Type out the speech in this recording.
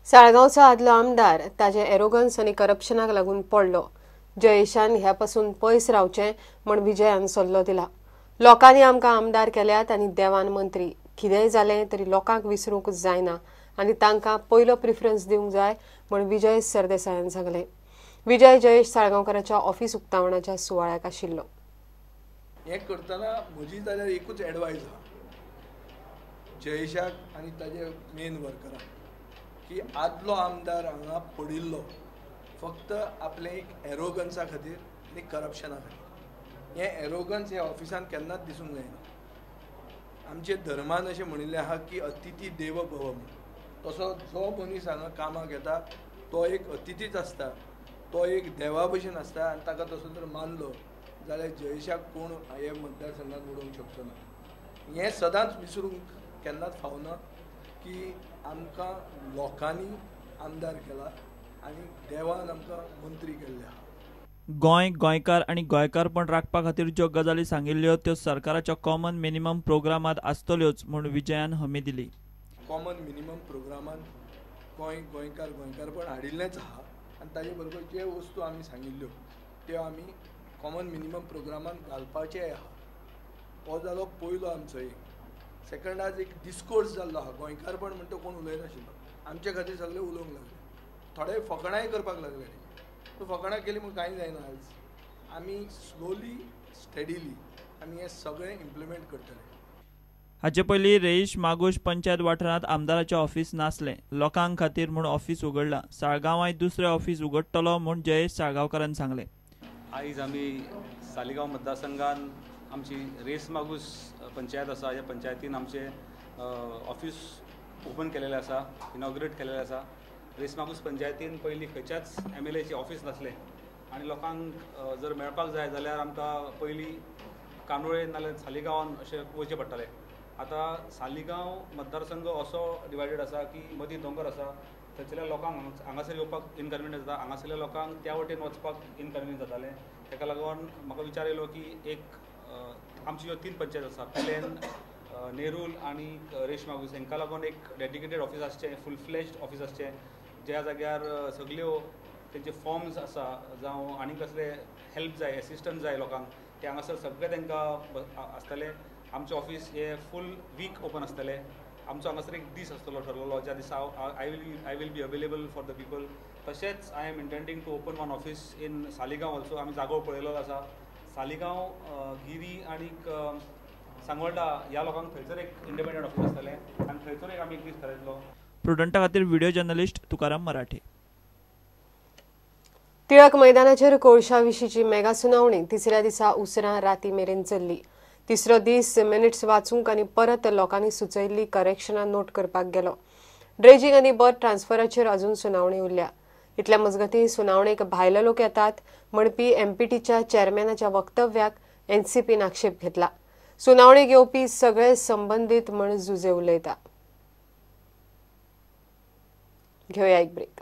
साळगांवचो आदलो आमदार ताजे एरोगन्स आनी करप्शनाक लागून पडलो. जयेशान ह्या पासून पयस रावचें म्हण विजयान सल्लो दिला. लोकांनी आमकां आमदार केल्यात आनी देवान मंत्री. कितेंय जालें तरी लोकांक विसरूंक जायना आनी तांकां पयलो प्रिफरन्स दिवंक जाय म्हण विजय सरदेसायान सांगलें. विजय जयेश साळगांवकाराच्या ऑफिस उक्तावणाच्या सुवाळ्याक आशिल्लो. हें करतना म्हजी जाल्यार एकूच एडवायज आहा जयेशाक आनी ताजे मेन वर्कराक की आदलो आमदार हांगा पडिल्लो फक्त आपले एक एरोगन्सा खातीर आनी करप्शना खातीर. हें एरोगन्स ह्या ऑफिसान केन्नाच दिसूंक जायना. आमचे धर्मान अशें म्हणिल्लें आहा की अतिथी देव भव म्हूण. तसो जो मनीस हांगा कामाक येता तो एक अतिथीच आसता, तो एक देवा भशेन आसता आनी ताका तसो जर मानलो जाल्यार जयेशाक कोण हे मतदारसंघात उडोवंक शकचो ना. हें सदांच विसरूंक केन्नाच फावना की आमकां लोकांनी आमदार केला आनी देवान आमकां मंत्री केल्ले आहा. गोंय, गोंयकार आनी गोंयकारपण राखपा खातीर ज्यो गजाली सांगिल्ल्यो त्यो सरकाराच्या कॉमन मिनिमम प्रोग्रामांत आसतल्योच म्हूण विजयान हमी दिली. कॉमन मिनिमम प्रोग्रामांत गोंय, गोंयकार, गोंयकारपण हाडिल्लेंच आहा आनी ताजे बरोबर जे वस्तू आमी सांगिल्ल्यो त्यो आमी कॉमन मिनिमम प्रोग्रामांत घालपाचेय आहा. हो जालो पयलो आमचो एक. सेकंड, आज एक डिस्कोर्स जाल्लो आहा. गोंयकारपण म्हणटा कोण उलयनाशिल्लो, आमचे खातीर सगळे उलोवंक लागले, थोडे फकाणांय करपाक लागले. तो फकाणां केली म्हूण कांय जायना. आयज आमी स्लोली स्टेडीली आमी हें सगळें इम्प्लिमेंट करतले. हाचे पयलीं रेईश मागूश पंचायत वाठारांत आमदाराचें ऑफिस नासलें. लोकां खातीर म्हूण ऑफिस उगडलां. साळगांवांय दुसरें ऑफिस उगडटलो म्हूण जयेश साळगांवकारान सांगलें. आयज आमी सालिगांव मतदारसंघान आमची रेस मागूस पंचायत आसा, ह्या पंचायतीन आमचें ऑफिस ओपन केलेलें आसा, इनॉग्रेट केलेलें आसा. रेस मागूस पंचायतीन पयलीं खंयच्याच MLAचें ऑफिस नासलें आनी लोकांक जर मेळपाक जाय जाल्यार आमकां पयलीं कांदोळे नाल्यार सालिगांवान अशें वयचें पडटालें. आतां सालिगांव मतदारसंघ असो डिवायडेड आसा की मदीं दोंगर आसा, थंयसरल्या लोकांक हांगासर येवपाक इनकन्विनियंट जाता, हांगासरल्या लोकांक त्या वटेन वचपाक इनकन्विनियंट जातालें. ताका लागून म्हाका विचार येयलो की एक आमची ज्यो 3 पंचायत आसा, पेलेन, नेरूल आनी रेश मागूस, हांकां लागून एक डेडिकेटेड ऑफिस आसचें, फूल फ्लॅज्ड ऑफिस आसचें, ज्या जाग्यार सगळ्यो तेंचे फॉर्म्स आसा जावं आनी कसले हेल्प जाय, एसिस्टन्स जाय लोकांक, ते हांगासर सगळें तांकां आसतलें. आमचें ऑफिस हें फूल वीक ओपन आसतलें. आमचो हांगासर एक दीस आसतलो ठरलेलो ज्या दिसा I will be available for the people. तशेंच I am intending to open one office in Saligao also. आमी जागो पळयलो आसा, सालिगांव, गिरी आनी सांगोल्डा ह्या लोकांक थंयसर एक इंडिपेंडंट ऑफिस आसतलें आनी थंयसर एक आमी एक दीस थारायतलो. प्रुडंटा खातीर व्हिडिओ जर्नलिस्ट तुकाराम मराठे. टिळक मैदानाचेर कोळशा विशींची मेगा सुनावणी तिसऱ्या दिसा उसरां राती मेरेन चल्ली. तिसरो दीस मिनिट्स वाचूंक आनी परत लोकांनी सुचयल्ली करेक्शनां नोट करपाक गेलो. ड्रेजिंग आनी बर्थ ट्रान्सफराचेर अजून सुनावणी उरल्या. इतल्या मजगतीं सुनावणेक भायले लोक येतात म्हणपी एमपीटीच्या चेअरमॅनाच्या वक्तव्याक एनसीपीन आक्षेप घेतला. सुनावणेक येवपी सगळे संबंदीत म्हण जुजे उलयता. घेवया एक ब्रेक.